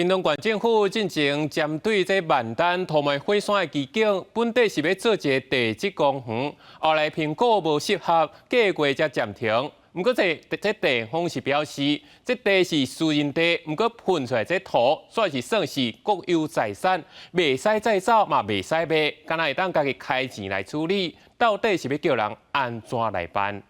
屏東縣政府進前針對這萬丹塗賣火山的奇景，本底是欲做一个地質公園，後來評估無適合，計劃才暫停。毋過這地方是表示，這地是私人地，毋過噴出來這土，煞是算是國有財產，袂使載走嘛，袂使賣，干焦會當家己開錢來處理。到底是欲叫人按怎來辦？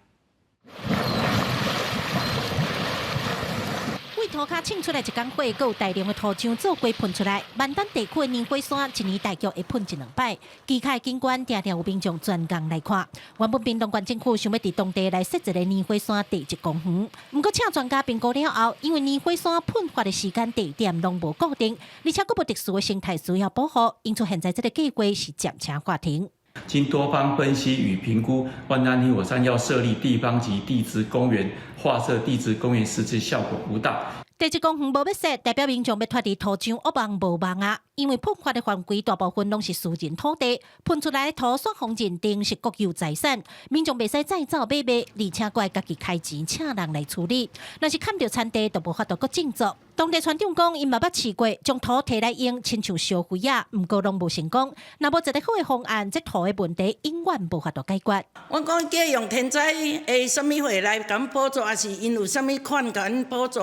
對塗跤衝出來一工火，閣有大量的土漿做雞噴出來。萬丹地區的泥火山一年大約會噴一兩擺，奇怪的景觀定定有民眾專工來看。原本屏東縣政府想欲佇當地來設一个泥火山地質公園，毋過請專家評估了後，因為泥火山噴發的時間地點攏無固定，而且閣無特殊的生態需要保護，因此現在這个計畫是暫時喊停。經多方分析與評估，萬丹泥火山要設立地方級地質公園，劃設地質公園實質效果不大。地質公園無欲設，代表民眾欲脫離土漿惡夢無望啊！因為噴發的範圍大部分攏是私人土地，噴出來的土煞予認定是國有財產，民眾袂使載走買賣，而且閣愛家己開錢請人來處理。若是崁著田地，就無法度閣種作。當地村長講，𪜶嘛捌試過將土提來用，親像燒灰仔，毋過攏無成功。若無一个好的方案，這土的問題永遠無法度解決。我講叫用天災的啥物貨來共補助，抑是𪜶有啥物款共阮補助？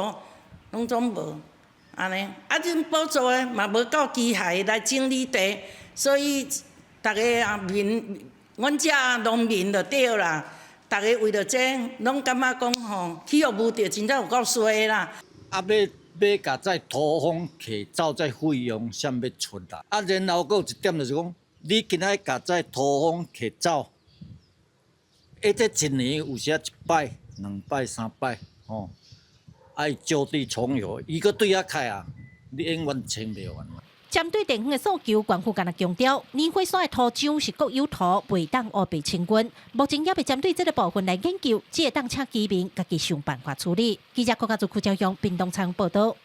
攏總無，按呢，啊，這補助的嘛無夠機械來整理地，所以逐个啊民，阮遮農民就對啦，逐个為著這攏感覺講吼，去予汙著，真正有夠衰的啦。啊，欲欲共這土方提走，這費用啥欲出啦？啊，然後閣有一點就是講，你今仔共這土方提走，欸，這一年有時一擺、兩擺、三擺，吼。愛舊地重遊，伊閣對遐開啊，你永遠清袂完。針對地方的訴求，縣府敢若強調，泥火山的土漿是國有土，袂當烏白清軍。目前猶未針對這个部分來研究，只會當請居民家己想辦法處理。記者郭家祖、邱朝陽，屏東採訪報導。